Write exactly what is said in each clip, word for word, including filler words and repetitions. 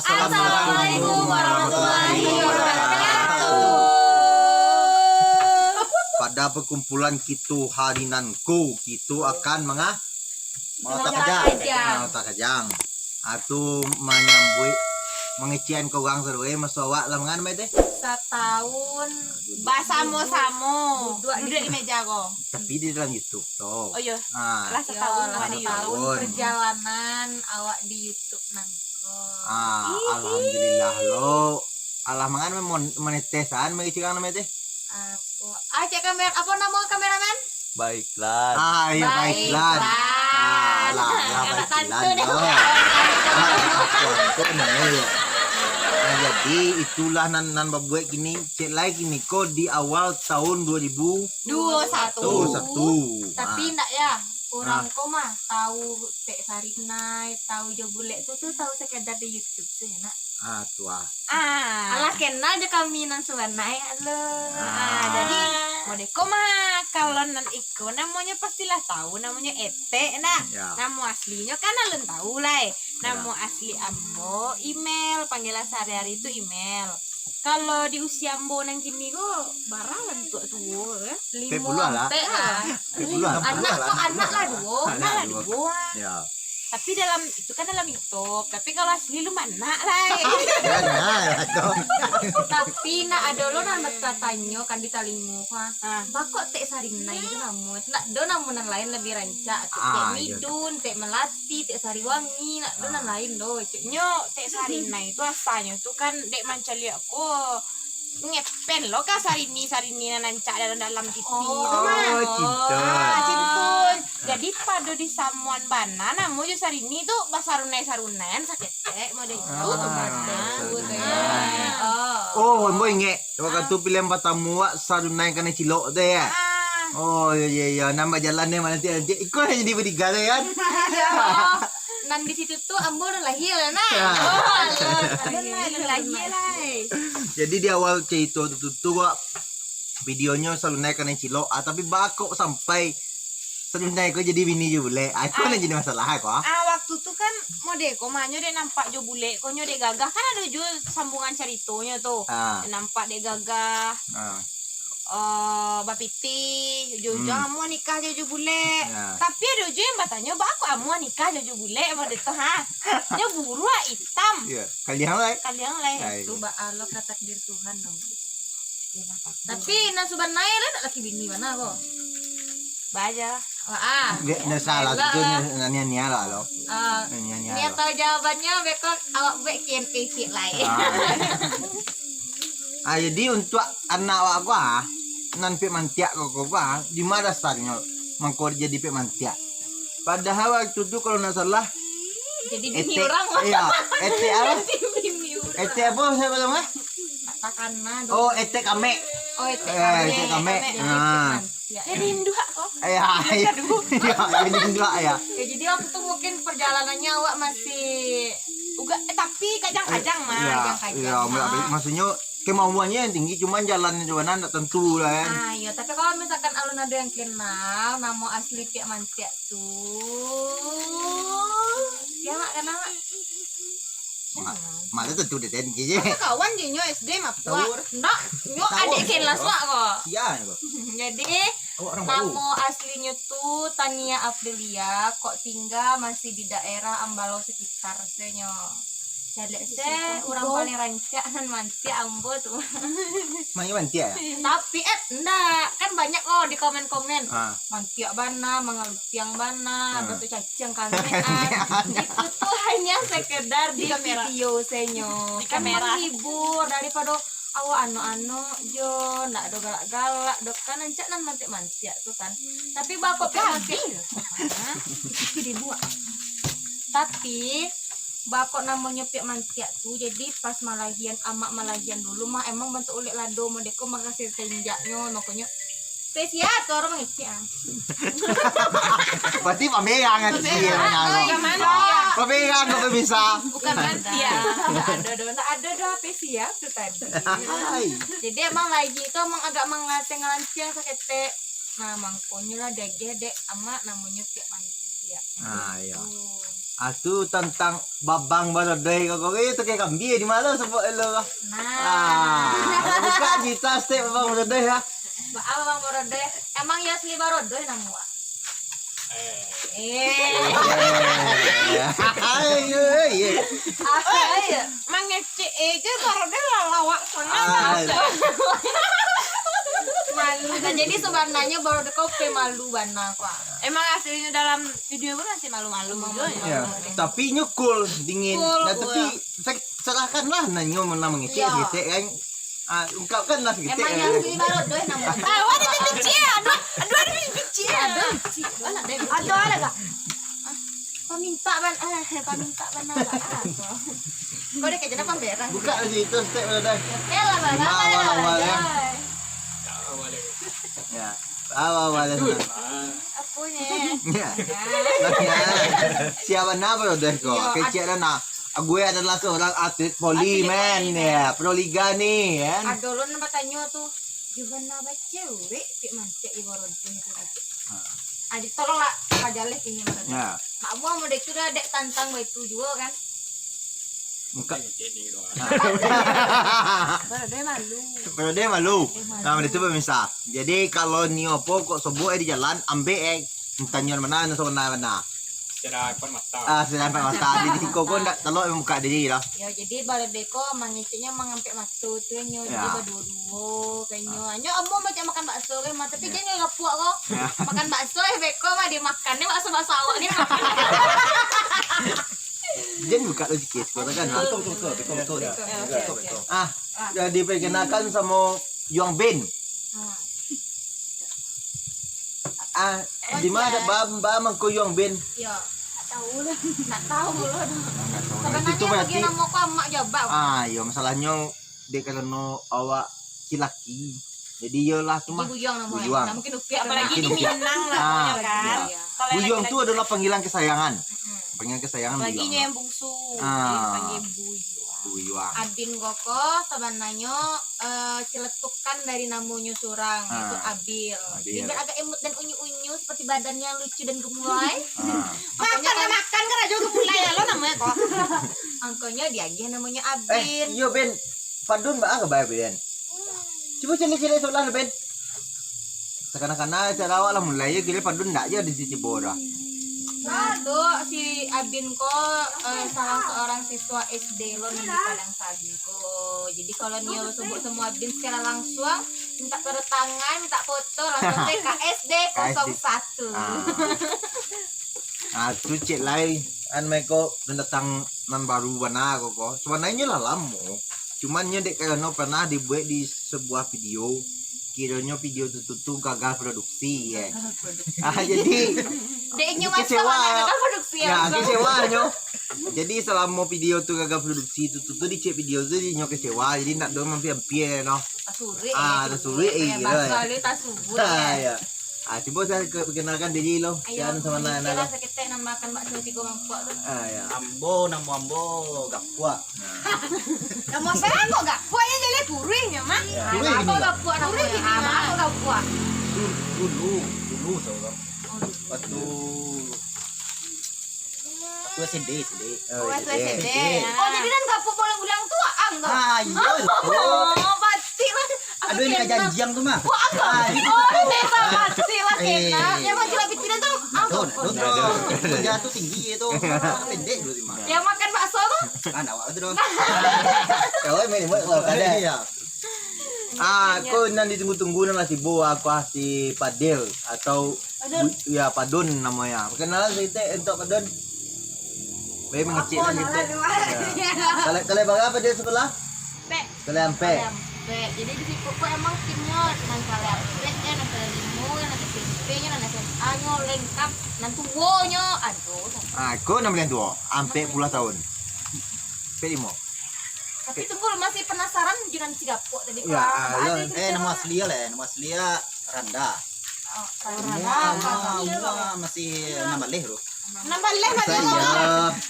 Assalamualaikum warahmatullahi wabarakatuh. Pada perkumpulan kito hari nan ko, kito akan manga-, mangota kajang. Mangota kajang. Mangota kajang. Ah, tu manyambuik, mangecekan ka urang sadonyo, maso awak lah mangan, Mai, teh? Satahun basamo-samo duduak di meja ko. Tapi di dalam YouTube tu. Oh, iyo. Ah. Lah satahun. Iyo, lah awak di YouTube. Satahun perjalanan awak di YouTube nangko. Ah, alhamdulillah lo. Alah mangan mon-, monetesan mari cirang namo teh. Apo? Ah, cek kamera, apo namo kameramen? Baiklah. Ah, iyo, Baiklah. Baiklah. Ah, lah, lah, Baiklah. Tantu deh. Ah, apo tu namo yo? Nah, jadi itulah nan, nan babuek kini, cek lai kini ko di awal tahun dua ribu dua satu. Dua satu. Tapi ndak ya, urang ko mah tahu Tek Sarinai, tahu Jo Bulek tu, tu tahu sekadar di YouTube tu ya, nak. Ah, tu ah. Ah. Alah kenal jo kami nan sabanai lo. Ah. Ah, jadi modeko mah, kalau nan iko namonyo pastilah tahu, namonyo Etek, nak. Ya. Namo aslinyo kan alun tahu lai. Namo asli ambo Imel, panggilan sahari-hari tu Imel. Kalau di usia ambo nan kini ko, bara lah untuak tuo, eh? Limo ampek lah. Anak ko, anak lah duo. Anak lah duo. Ya. Tapi dalam, itu kan dalam YouTube. Tapi kalau asli lu manak lah, eh. Tapi nak ado lo nan batatanyo kan di talingo ko, ah. Ah. Baa kok Tek Sarinai tu namo? Ndak do namo nan lain labiah rancak tu? Tek Midun, Tek Melati, Tek Sariwangi, ndak do nan lain do, cek. Nyo, Tek Sarinai tu asanyo tu kan dek mancaliak ko. Ngepen lo ka Sarini, Sarini nan rancak dalam-dalam T V tu mah. Oh, Cintun. Ah, Cintun. Jadi pado disamoan bana namo jo Sarini tu basarunai-sarunaian saketek model itu tu bana. Oh. Oh, ambo ingek. Wakatu pilihan partamo wak sarunai kanai cilok tu ya. Ah. Oh, iyo, iyo, iyo. Nan bajalan ni mananti-nanti. Iko nan jadi bodyguard tu kan? Iyo. Nan di situ tu ambo alun lahia lah, nah. Ya. Oh, alun. Alun lah, alun lahia lah, eh. Jadi di awal carito tu, tu, tu, wak, videonyo sarunai kanai cilok, ah, tapi baa kok sampai sarunai ko jadi bini Jo Bulek. Ah, iko nan jadi masalah ko, ah. Ah, waktu tu kan model ko mah, nyo dek nampak Jo Bulek ko, nyo dek gagah, kan ado juo sambungan caritonyo tu. Ah. Dek nampak dek gagah. Ah. Eh, bapitih, ujuang-ujuang amuah nikah jo Jo Bulek. Ya. Tapi ado juo yang batanyo, "Baa kok amuah nikah jo Jo Bulek?" Model tu, ha. Nyo buruak itam. Ya, kaliang lai. Kaliang lai. Ai. Tu baa lo ka takdir Tuhan, no. Tapi nan sabananyo lah nak laki bini bana ko? Baja. Wah, ah. Ndak salah tu, nia-nia lah lo. Ah, nia-nia lah. Nia tahu jawabannyo, beko awak buek Q and A ciek lai. Ah. Ah, jadi untuak anak awak ko, ah, nan Pek Mantiak ko, ko, ko, ah, di ma dasarnyo mangko jadi Pek Mantiak? Padahal waktu tu kalau ndak salah, jadi bini urang. Iyo, etek apo? Jadi bini urang. Etek apo, sia namo? Takana. Oh, etek kamek. Oh, etek kamek. Etek kamek. Nah. Jadi induak ko. Iyo, iyo. Aduh. Iyo, jadi induak, yo. Ya, jadi waktu tu mungkin perjalanannyo awak masih ugak, eh, tapi kajang-kajang mah, kajang-kajang. Iyo, maksudnyo kemauannyo yang tinggi, cuman jalannyo di ma ndak tantu lah kan. Ah, iyo, tapi kalau misalkan alun ado yang kenal, namo asli Pek Mantiak tu. Sia, Mak, kenal, Mak? Ma-, malah tantu dek den je. Kawan je nyo S D mah, Puak. Ndak, nyo adik kelas wak ko. Sia ko. Jadi, namo aslinyo tu Tania Afdelia, kok tingga masih di daerah Ambalo sekitar senyo. Jalek se, urang paling rancak nan mantiak ambo tu. Mantiak, yo? Tapi, eh, ndak. Kan banyak, oh, di komen-komen. Ah. Mantiak bana, mangalupiang bana, batu caciang kami, ah. Itu tu hanya sekedar di video senyo. Kan menghibur, daripado awak anok-anok jo, ndak ado galak-galak do kan, rancak nan mantiak-mantiak tu kan. Tapi baa kok Pek Mantiak. Hah? Tapi, baa kok namonyo Pek Mantiak tu, jadi pas malahian, amak malahian dulu mah, emang bantuak ulek lado, modeko makasil tenjaknyo, makonyo, spesial tu urang mangecek, ah. Berarti pamerang kan? Pamerang. Pamerang kok bisa. Bukan mantiak. Ndak ado doh, ndak ado doh spesial tu tadi. Hai. Jadi emang lagi tu emang agak mangalanceng-ngalanceng saketek. Nah, mangkonyo lah diagiah dek amak namonyo Pek Mantiak. Ah, iyo. Ah, tu tantang babang barodai ko, ko, eh, tu kayak kambia di ma lo sabuik lo ko. Nah. Ah, buka cerita step babang barodai, ha. Ba-, babang barodai. Emang yo asli barodai namo, ah? Eh. Eh. Ayo, eh, eh. Apa ya? Mangecek aja barodai lah lawak sangat. Ah. Malu kan. Jadi sabananyo barodai ko pemalu bana ko, ah. Emang aslinyo dalam video pun masih malu-malu juo, yo. Ya, tapi inyo cool, dingin. Cool, nah, tapi cool. Sa-, salahkanlah nanyo ma-, mangecek saketek kan. Ah, ungkapkanlah saketek. Emang kan. Yang asli barodai namo. Ah, wah, ada bibit ciek. Aduh, aduh, ada bibit ciek. Aduh, ada gak? Ah, paminta ban-, eh, paminta bana, Pak. Ah, kau udah kerja apa, Mbak? Buka lah situ, step barodai. Ya, oke lah, Bang. Lima awal-awal, ya. Ya. Awal-awal, ya. Apunyo. Ya. Ya. Siapa nama lo deh kok? Iyo, kecil dah nah. Gue adalah seorang atlet voli, men. Ya, pro liga nih, kan. Ado lo nan batanyo tu, "Gimana bacewek, pik mancek di barodai tu?" Ah, jadi tolonglah, pajaleh kini barodai. Ya. Mak buah model tu dah dek tantang baitu juo, kan. Muka. Barodai malu. Barodai malu. Barodai malu. Nah, itu pemirsa. Jadi, kalau nio apo kok sobuik, eh, di jalan, ambek, eh, tanyo bana, sabana-bana. Secara empat mata. Ah, secara empat mata. Di siko ko ndak telok membuka diri lah. Yo, jadi barodai ko mangeceknyo mangampek mato tu nyo. Jadi baduo-duo, kanyo. Nyo amuah macam makan bakso kan, mah, tapi jan gapuak ko. Ya. Makan bakso, eh, beko mah dimakan ni bakso-bakso awak ni. Jan buka tu sikit, kau kan. Betul, betul, betul, betul, betul. Betul, betul. Ah, jadi perkenalkan samo Yuang Bin. Hmm. Ah, di ma ba-, ba mangko Yuang Bin? Yo, ndak tahu lah. Ndak tahu lah. Ndak tahu. Sabananyo itu berarti bagi namo ko amak jabau. Ah, yo, masalahnyo dek karano awak laki-laki. Jadi iyolah tu mah. Jadi Buyuang namonyo. Buyuang. Nah, mungkin upiak. Apalagi di Minang lah, kan. Buyuang tu adalah panggilan kesayangan. Mm-mm. Panggilan kesayangan Buyuang. Apalagi nyo yang bungsu. Ah. Jadi dipanggil Buyuang. Buyuang. Abin ko ko sabananyo, eh, celetukan dari namonyo surang, yaitu Abil. Abil. Dia agak imut dan unyu-unyu seperti badannya yang lucu dan gemuruh. Ah. Makan lah, makan kan ajo gemuruh lo namonyo ko. Angkonyo diagiah namonyo Abin. Eh, iyo, Ben. Padun baa kabar, Ben? Cubo caliak-caliak sabalah, Ben. Sakana-kana acara awak lah mulai, yo, kiro Padun ndak jo di sisi bodoh. Nah, tu si Abin ko, eh, salah seorang siswa S D lo nan di Padang Sagu. Jadi, kalau nio subuik temu Abin secara langsung, minta tanda tangan, minta foto, langsung ke K S D kosong satu. Ah. Ah, tu cek lai, an, mereka pendatang nan baru bana ko, ko. Sabananyo lah lamo. Cuman nyo dek karano pernah dibuek di sebuah video, kironyo video tu, tu, tu gagal produksi, ye. Gagal produksi. Ah, jadi dek inyo kecewa. Masalah gagal produksi, ya, langsung. Kecewa nyo. Jadi, selamo video tu gagal produksi tu, tu, tu dicek video tu, inyo kecewa. Jadi, ndak do mampir-mampir, no. Tasurik, ah, eh, tasurik, eh, baso lu tasubuik, ah, eh. Ya. Ah, cubo sa-, ke-, perkenalkan diri lo. Ayo, siapa nama anda lo? Saketek nan makan bakso tigo mangkok tu. Ah, ya. Ambo, namo ambo Gapuak. Nah. Namo saya kok Gapuak, yang jadi kuruih nyo, mah? Ya. Ah, kuruih apa gini, Gapuak namo? Kuruih gini, ah, mah. Apa Gapuak? Dulu, dulu, dulu, tahu kan? Oh, dulu. Waktu Waktu S D, S D. Oh, waktu S D. Oh, jadi nan Gapuak bulang-bulang tu, ang tu? Ah, iyo, itu. Oh, batik lah. Aduh, ini kajanjiang tu mah. Wah, ang tu? Ah, gitu. Oh, ini batik lah, eh, kena. Yang mah jelas pimpinan tu, ang tu. Aduh, aduh, aduh. Kerja tu tinggi tu. Pendek dulu sih, mah. Yang makan bakso tu? Ah, ndak awak tu doh. Kalau main buat kalau kada. Iya. Ah, ko nan ditunggu-tunggu nan lah tibo, aku ah si Padil atau Padun. Bu-, ya, Padun namonyo. Perkenalan saketek untuak Padun. Baik, mangecek lah saketek. Ya. Kalau, kalau bara Padil sabalah? Ampek. Kalau ampek. Kalau ampek. Jadi di siko ko emang timnyo nan kalau ampek nyo, nan kalau limo nyo, nan S M P nyo, nan S M A nyo, lengkap, nan tuo nyo, aduh. Ah, ko nan paliang tuo, ampek puluah tahun. Ampek limo. Tapi tunggu lu, masih penasaran jo nan si Gapuak tadi, ya, Pak. Apa lo, eh, namo asli lah, namo asli Randa. Oh, Randa. Umua, umua masih anam baleh tu. Anam baleh masih. Iya.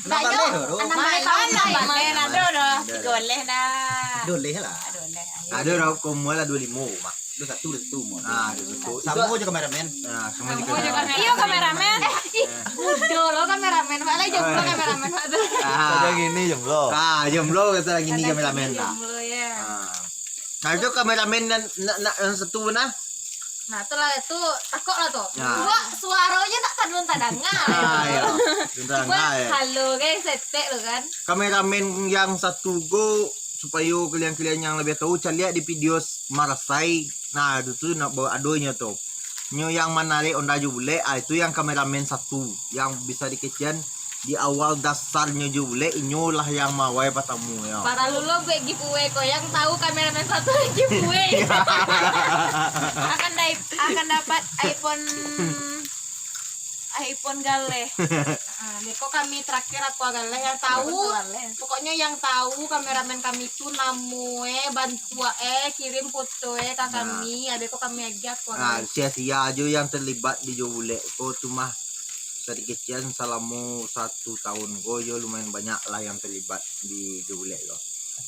Anam baleh tu. Anam baleh, anam baleh, anam baleh, dah. Tigo baleh dah. Duo baleh lah. Duo baleh, ayo. Ado dah, ko umua lah duo limo mah. Duo satu, duo satu, mo. Ah, duo satu. Samo jo kameramen. Ah, samo jo kameramen. Iyo, kameramen. Eh, ih, budo lo kameramen. Mak lai jomblo kameramen, Mak, tu. Ah. Sajo gini jomblo. Ah, jomblo kato gini kameramen lah. Jomblo, ya. Ah. Nah, itu kameramen nan, nak, nak, nan satu nah. Nah, tu lah, tu takok lah tu. Ya. Wah, suaronyo tak tadanga. Ah, iyo. Tadanga, ya. Halo, guys, setek lo kan. Kameramen yang satu ko, supayo kalian-kalian yang labiah tahu, caliak di video s-, Marasai. Nah, itu tu nak ba-, ado inyo tu. Nyo yang manarik onda jo bulek, ah, itu yang kameramen satu, yang bisa dikecekan di awal dasarnyo jo bulek, inyo lah yang maawai patamu, yo. Paralu lo buek giveaway ko, yang tahu kameramen satu giveaway. Akan dai-, akan dapat iPhone iPhone galeh. Ah, beko kami terakhir Aqua galeh yang tahu. Pokoknyo yang tahu kameramen kami tu namo e, bantuak e, kirim foto e ka kami. Ah, beko kami agiah Aqua galeh. Sia-sia jo yang terlibat di jo bulek ko tu mah. Sadikit-sadikit salamo satu tahun ko yo lumayan banyak lah yang terlibat di jo bulek ko.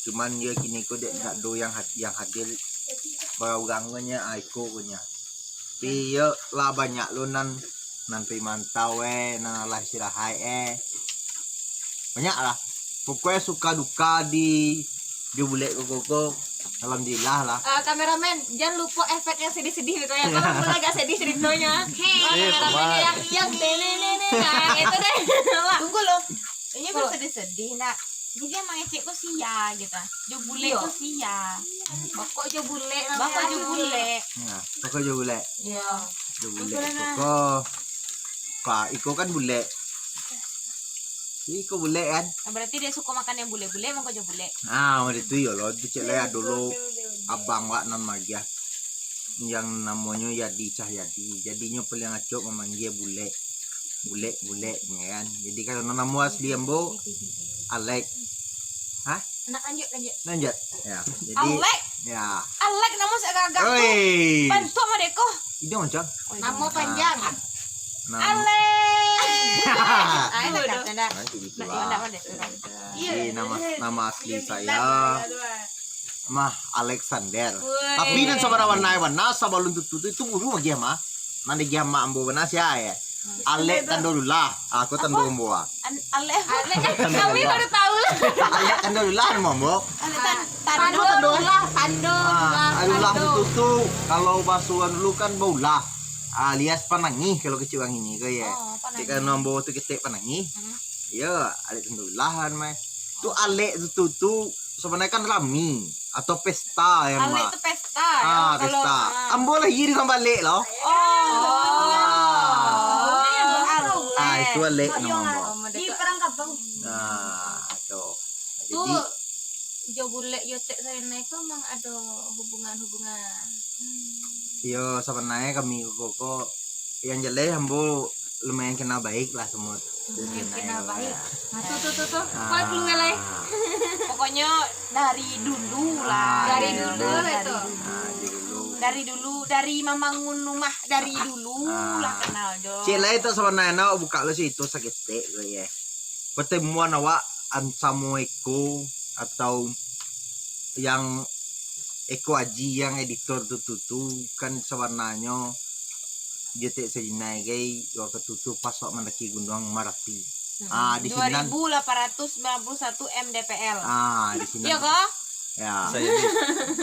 Cuman yo kini ko dek dak ado yang had-, yang hadir. Bara urang ko nyo, ah, iko ko nyo. Tapi iyo lah banyak lo nan, nan pai mantau e, nan lah istirahat e. Banyak lah. Pokoknyo suka duka di, di bulek ko, ko, ko. Alhamdulillah lah. Ah, kameramen, jan lupo efek yang sedih-sedih gitu ya. Kalau mulai agak sedih ceritonyo. Hei, kameramen yang, yang ini, ini, ini. Nah, itu deh. Tunggu lo. Ini bersedih-sedih nak. Jadi yang mangecek ko sia gitu. Jo bulek ko sia. Bako jo bulek. Bako jo bulek. Nah, bako jo bulek. Iyo. Jo bulek ko. Ka, iko kan bulek. Iko bulek kan? Nah, berarti dia suko makan yang bulek-bulek, mangko jo bulek. Ah, macam tu yo lo. Cek lai ado lo abang wak nan magiah. Yang namonyo Yadi Cahyadi. Jadinyo paliang acok mamanggia bulek. Bulek, bulek, ya kan. Jadi kalau namo asli ambo Alek. Hah? Nak lanjut, lanjut. Lanjut. Ya. Jadi Alek. Ya. Alek namo sak gagah tu. Oi. Bantuak mah dek ko. Ide macam. Namo panjang. Namo Alek. Ah, itu dah, dah. Nanti gitu lah. Iya. Jadi nama, nama asli saya mah Alexander. Woi. Tapi nan sabarabana bana sabalun tutu tu, itu guru agiah mah. Nan diagiah mak ambo bana sia ya. Alek Tando Lula. Ah, aku Tando ambo ah. Alek. Kami baru tahu lah. Alek Tando Lula nama ambo. Alek Tan-, Tando Lula, Tando Lula. Ah, Lula tutu kalau bahaso urang dulu kan baulah. Alias panangih kalau kecek urang ini ko ya. Oh, panangih. Jadi kan ambo tu ketek panangih. Iyo, Alek Tando Lula kan mah. Tu Alek tutu sabananyo kan rami atau pesta yang Alek tu pesta, ah, pesta. Ambo lahia di Sambalek lo. Oh. Ah, itu Alek namo ambo. Di Perang Kabau. Nah, tu. Tu jo bulek jo tek sarinai ko emang ado hubungan-hubungan. Iyo, sabananyo kami ko, ko yang jeleh ambo lumayan kenal baik lah samo. Lumayan kenal baik. Nah, tu, tu, tu, tu. Kau keluar lai. Pokoknyo dari dulu lah. Dari dulu lah tu. Dari dulu, dari mambangun rumah dari dulu lah kenal jo. Cek lai tu sabananyo awak buka lo situ saketek ko ya. Pertemuan awak an-, samo Eko atau yang Eko Aji yang editor tu, tu, tu kan sabananyo Jetek Sarinai gai, wakatu tu pas awak mandaki Gunuang Marapi. Ah, di sinan. Dua ribu lapan ratus sembilan puluh satu M D P L. Ah, di sinan. Iyo ko? Ya.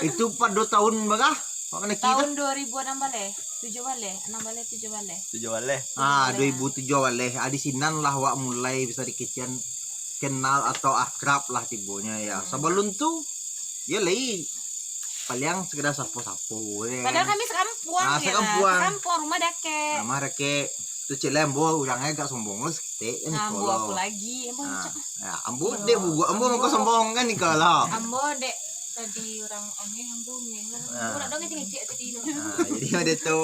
Itu pado tahun bara? Awak mandaki tu? Tahun dua ribu anam baleh, tujuah baleh, anam baleh, tujuah baleh. Tujuah baleh. Ah, dua ribu tujuah baleh. Ah, di sinan lah awak mulai bisa dikecekan kenal atau akrab lah tibonyo ya. Sabalun tu, yo lai paliang sekedar sapo-sapo je kan. Padahal kami sakampuang. Ah, sakampuang. Sakampuang, rumah dakek. Rumah dakek. Tu cek lai ambo urangnyo agak sombong lo saketek kan. Nah, ambo apo lagi? Ambo cak, ya, ambo dek bubuak ambo mangko sombong kan iko lo. Ambo dek tadi urang ongeh, ambo ongeh lah. Ambo nak dong ngecek-ngecek tadi tu. Ah, jadi ado tu.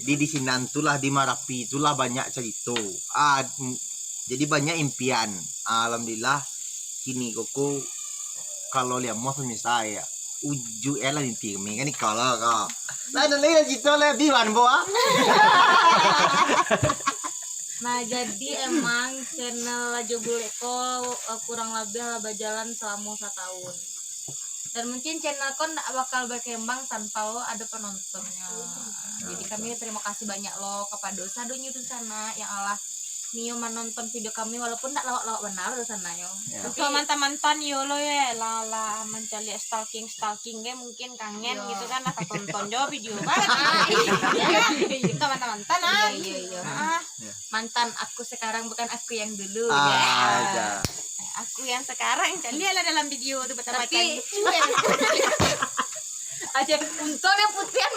Jadi di sinan tu lah, di Marapi tu lah banyak carito. Ah, jadi banyak impian. Alhamdulillah, kini ko, ko kalau liamoh pemirsa ya, ujuik e lah mimpi kami kan iko lo ko. Lah, ado lai cerito lai, bi wan bo ah. Nah, jadi emang channel Lajo Bulek ko, eh, kurang labiah lah bajalan salamo satahun. Dan mungkin channel ko ndak bakal berkembang tanpa lo ada penontonnya. Jadi kami terima kasih banyak lo kepada sadonyo di sana yang alah nio menonton video kami, walaupun ndak lawak-lawak benar di sana yo. Ya. Tapi Untuk mantan-mantan yo lo ye, lah lah mencari stalking stalking ge mungkin kangen Yo. Gitu kan, lah tonton jo video kan. Iya kan? Untuk mantan-mantan ah. Iya, iya, iya. Ah, Mantan aku sekarang bukan aku yang dulu. Ah, Ya. ya. Aku yang sekarang cari lah dalam video tu bersama Tapi Chan. Aja untung yang putihan.